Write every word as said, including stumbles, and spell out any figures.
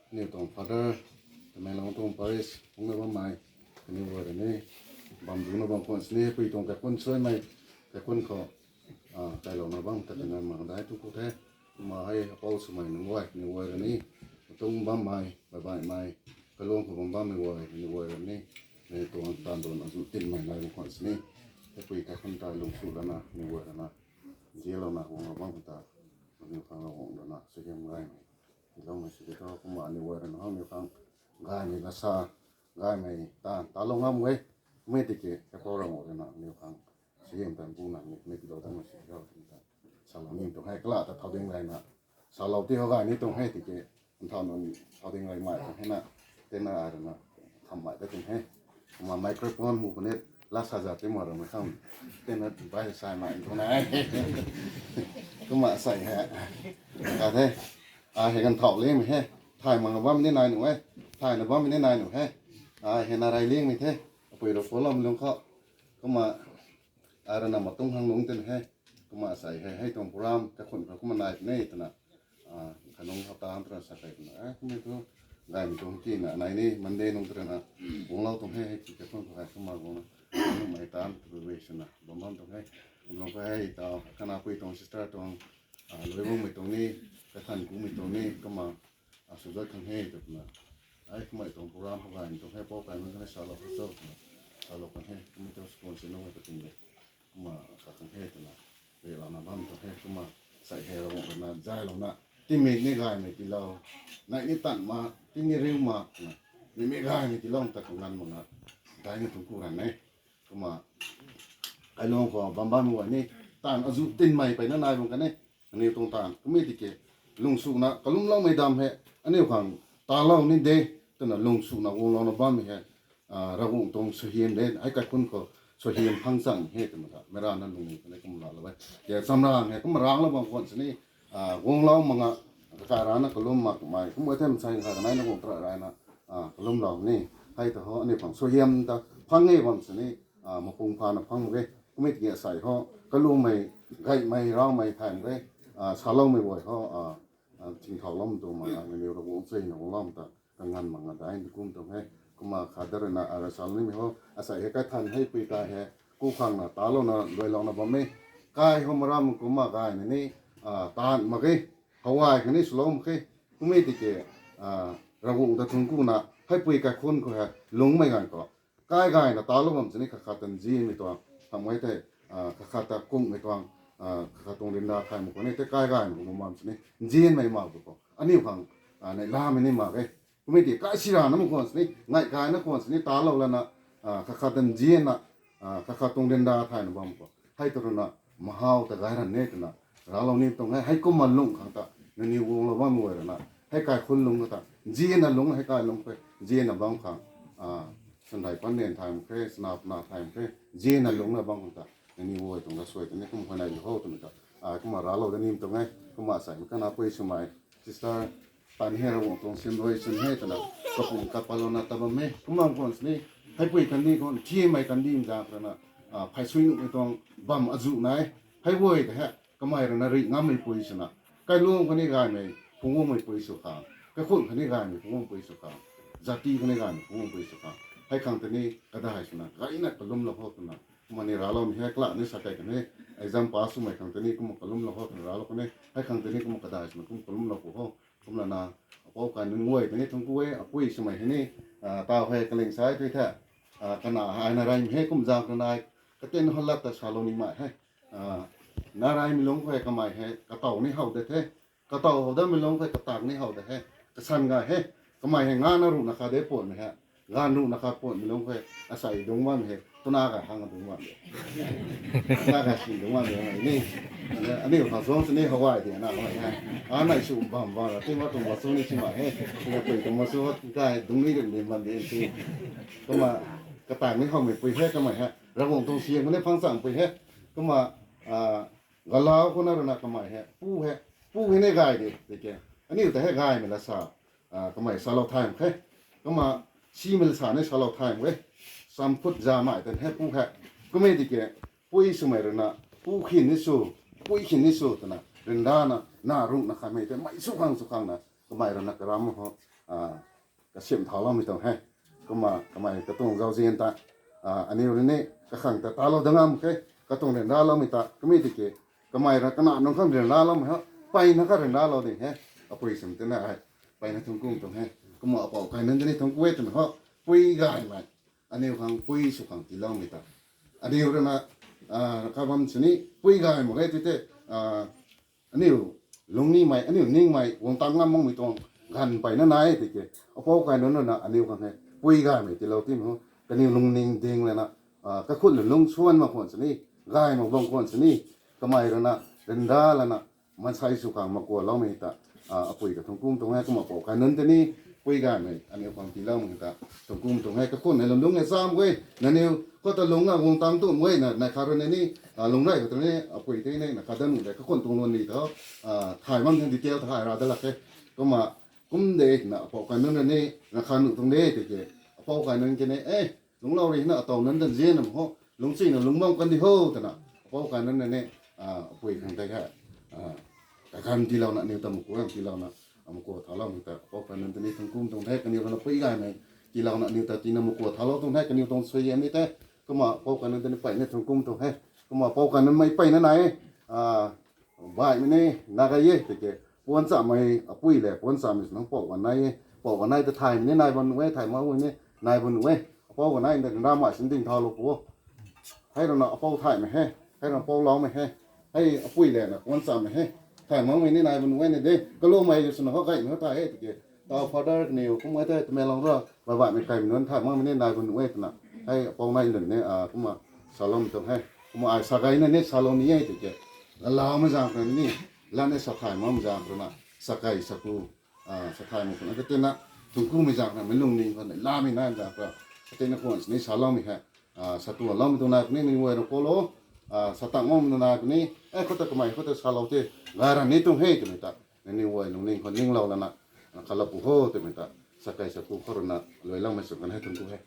Aniu tuang Father, Tamenglong tuang parish phungna bammei, kaniw guay rui ni bam dungcna bam khwan sini, pui tuang kaikhun suaimei, kaikhun khou kailouna bam ta kaniw mang dai tu ku the. Kumna hei apou swmei nunc guay, kaniw guay rui ni, tung bammei, baibaihmei, kaluang khou bam bammei guay, kaniw guay rui ni, kaniw tuang taanv duan azuh tinmei nai bam khwan sini, hei pui kaikhun ta lungsu lana, kaniw guay rui na, zialouna guang bam ta, kaniw khang guang lana, suaihiam gaymei tiiloumei sw di tho. Kumna aniw guay rui na, aniw khang gaymei lasa, gaymei taanv talou ngam e. Mei tiki, kapou Ravguangc rui na aniw khang suaihiam taanv buna ni, mei tiilou datmei sw di tho, ta salou ni tuang hei, kalam ta thau ding gayna, salou ti hou gay ni tuang hei tiki, nthau nunc thau ding gaymei tuang hei na, tina ai rui na thammei ta tuang hei. Kumna microphone mu puni, lasa za ti ma ramei khang, tina bai saimei tuang na. Kumna sei hei, ka the, ai hei ganv thau lemei hei, thay mak bam ni nai nuh e, thayna bam ni nai nuh e, ai hei na rey liangmei the, apui rui phoulou lung khou, kumna ai rui na matung hang lungc tin hei, kumna sei hei, hei tuang program kaikhun khou kumna nai puni twna, khanungc hapta ntran sa kai twna, kummei thu, gaymei tuang kina nai ni, Monday nung twna, guanglou tuang hei, hei kaikhun khou hei kumna guangna, nuhmei taanv preparation na bam bam tuang hei, kumna khou hei ta, kanapui tuang sister tuang, luibungmei tuang ni, kathan kumei tuang ni, kumna, swzat khang hei twna, ai kummei tuang program khou gaymei tuang hei, pou kai nunc kanei salou khang cho twna, salou khang hei, kummei tuang sponsor nunc hei kating de, kumna ka khang hei twna, reylouna bam tuang hei, kumna sei hei Ravguangc rui na zaylouna, timik ni gaymei tiilou, neih ni tan ma, ti ni riu ma twna, mimi gaymei tiilou ta kanganv mak na, daina tuang ku ran e. Kumna, kailuang khou bam bammei guay ni, taanv azuh tinmei peyna nai bam kan e, aniw tuang taanv kummei tiki, lungsuna kalumloumei dam hei, aniw khang talou ni de, twna lungsuna guanglouna bammei hei, Ravguangc tuang suaihiam de, hei kaikhun khou suaihiam phang chang hei twmei ta, meic rana lungning kanei kumna lou e. Ke chamrang hei kumna ranglou bam khwan sini, guanglou mak nga, kakai rana kalum makmei, kumna thei msai kha kanei na guang tra rana, kalumlou ni, hei ta ho, aniw khang suaihiam ta phang e bam sini, mapung phana phang mak ge, kummei tiki sei ho, kalummei, gaymei, raumei thay mak ge, saloumei guay ho, chingthauloumei tuang mak nga, nangniw Ravguangc chuina guangloumei ta, kanganv mak nga dai ni kum tuang hei, kumna khat da rui na, ara salou nimei ho, asei hei kaithan hei pui kai hei, ku khang na, talouna, luailouna bam e, kai ho maram kumna gayna ni, taanv mak ge, howay khatni swlou mak khe, kummei tiki, Ravguangc ta thungc kuna, hei pui kaikhun khou hei, lungcmei ganv khou, kai gayna talou bam sini kakhat ta nzianmei tuang, hamhmei tei, kakhat ta kungmei tuang, kakhat tuang ryanra thay mak khwan e, tei kai gayna kum bam sini, nzianmei mak bu khou, aniw khang, neihlamei ni mak e. Kummei tiki kai si rana mak khwan sini, ngai gayna khwan sini, talou lana, kakhat ta nzianna, kakhat tuang ryanra thayna bam khou, hei ta rui na, mahaw ta gay ran e twna, raclou ni tuang hei, hei kumna lung khang ta, nangniw guanglou bammei guay rui na, hei kaikhun lung khou ta, nzianna lung, hei kai lung khou, nzianna bam khang, sanrei pan nen thay mak khe, sana pana thay mak khe, nzianna lungna bam khang ta, nangniw guay tuang ravsuai ta ni kum khou nai lu hou twmei ta, kumna raclou da ni tuang e, kumna sei kanapui swmei, sister, tan hei Ravguangc tuang simrui swn hei twna, kapum kapalouna ta bam e, kumna khwan sini, hei pui kandih khou, thiammei kandih mzak rui na, phay sui nuhmei tuang bam azuh nai, hei guay ta hei, kamei rui na rih ngammei pui swna, kailuang khatni gaymei phungc guangmei pui sw khang, kaikhun khatni gaymei phungc guang pui sw khang, jati khatni gaymei phungc guang pui sw khang, hei khang ta ni kadai swna, gayna kalumlou hou twna, kumna ni racloumei hei, kalam ni sa kei kan e, exam pass swmei khang ta ni kumna kalumlou hou twna raclou kan e, hei khang ta ni kumna kadai swna kum kalumlou pu hou, kumlana, apou kai nunc guay ta ni thungc ku e, apui swmei hei ni, taw hei kaling sai tei the, kana hei na reymei hei kum zang rui nai, katin hou lat ta salou nimei hei, na reymei lungc khou hei kamei hei katow ni how de the, katow how datmei lungc khou hei katak ni how de he, kasan gay he, kamei hei ngana ruhna kha de puanmei hei, ganv ruhna kha puanmei lungc khou hei, asei dungc bammei hei, twna gay hang dungc bam de, twna gay sin dungc bam de ni, aniu khang suang sini howay di na hei, anei sw bam bam ra, tingba tuang ba sw ni simei he, tingba pui tuang ba sw kai dungc ni rim rim bam de si, kumna, katak ni howmei pui he kamei hei, Ravguangc tuang siang khou ni phang chang pui he, kumna, galau khou na rui na kamei hei pu he, pu hei ni gay de tiki, aniu ta hei gaymei lasa, kamei salou thay mak khe, kumna, simei lasa ni salou thay mak e, champhut zamei tan hei pu he, kummei tiki, pui swmei rui na, pu khin ni sw, pui khin ni sw twna ryanrana, na ruhna khamei tei mei sw khang sw khang na, kamei rui na karam ho, kasiam thauloumei tuang he. Kumna kamei katuang zauzian ta aniu rui ni kakhang ta talou dat ngam khe, katuang ryanraloumei ta kamei tiki, kamei rui kanac nunc khang ryanraloumei ho, mpeyna kha ryanralou ding he. Apui swmei tei na ai mpeyna thuanc kum tuang he. Kumna apou kai nunc tei ni thuanc ku e twna ho, pui gaymei aniu khang pui sw khang tiiloumei ta aniu rui na kha bam sini pui gay mak ge ti tei, aniu lungnimei, aniu ningmei guang tang ngam makmei tuang ganv mpeyna nai tiki, apou kai nunc rui na aniu khang hei pui gaymei tiilou timei ho. Kaniw lungning ding lana, kakhun lungsuan mak khwan sini, gay mak bam khwan sini, kamei rui na ryanra lana maansei sw khang makualoumei ta apui kathuanc kum tuang he. Kumna apou kai nunc tei ni pui gaymei aniu khang tiiloumei ta thuanc kum tuang he. Kakhun hei lungdungc e cham e, nangniw khou ta lungna guang tang tum e na, nai khat rui na ni, lungc rey khou ta ni apui tei ni na khat dat nuh de, kakhun tuang luan ni tho, thay bam thang detail thay ra dat lak khe. Kumna kum de na apou kai nunc rui ni na khat nuh tuang de tiki, apou kai nunc ki ni e, lungclou rui na atow nunc dan zian na ho, lungcsi na lungc bam kan di ho twna, apou kai nunc rui ni apui khang tei he kaganv tiilouna aniu ta makuang tiilouna, makua thauloumei ta apou kai nunc tei ni thuanc kum tuang the. Kaniw rui na pui gaymei tiilouna aniu ta tina makua thaulou tuang the, kaniw tuang suaihiam ni tei. Kumna apou kai nunc tei ni mpeyna thuanc kum tuang he. Kumna apou kai nunc mei mpeyna nai e, baihmei ni na gay e tiki, puan chamei apui le puan chamei sw nang pou gan nai e. Pou gan nai ta thaymei ni nai bam nuh e, thay makmei ni nai bam nuh e. Apou gan nai ta ramai sin ding thaulou pu o. Hei rui na apou thaymei he, hei rui na apou loumei he. Hei apui le na puan chamei he, thay makmei ni nai bam nuh e ni de. Kaloumei swna ho gaymei ho thay e tiki, tau father kaniw kum e tei Tamenglong rui baihmei kaimei nunc thay makmei ni nai bam nuh e twna, hei apou nai lun ni kumna saloumei tuang he. Kumna ai sa gayna ni salou ni e tiki, laumei zaeng rui ni, lana sa thay makmei zaeng rui na, sa kei sa ku, sa thay mak khuna katina, thuanc kumei zaeng rui mei lungning khou ni lamei nai zaeng rui, katina khwan sini saloumei he. Sa tuanloumei tuang nai puni, nangniw guay rui kolo, sa tang makmei tuang nai puni, e khou ta kamei khou ta salou tei gay ra ni tuang he twmei ta, nangniw guay lungning khou ninglou lana, khalou pu ho twmei ta, sa kei sa ku khou rui na luailoumei sw kan he, thuanc ku he.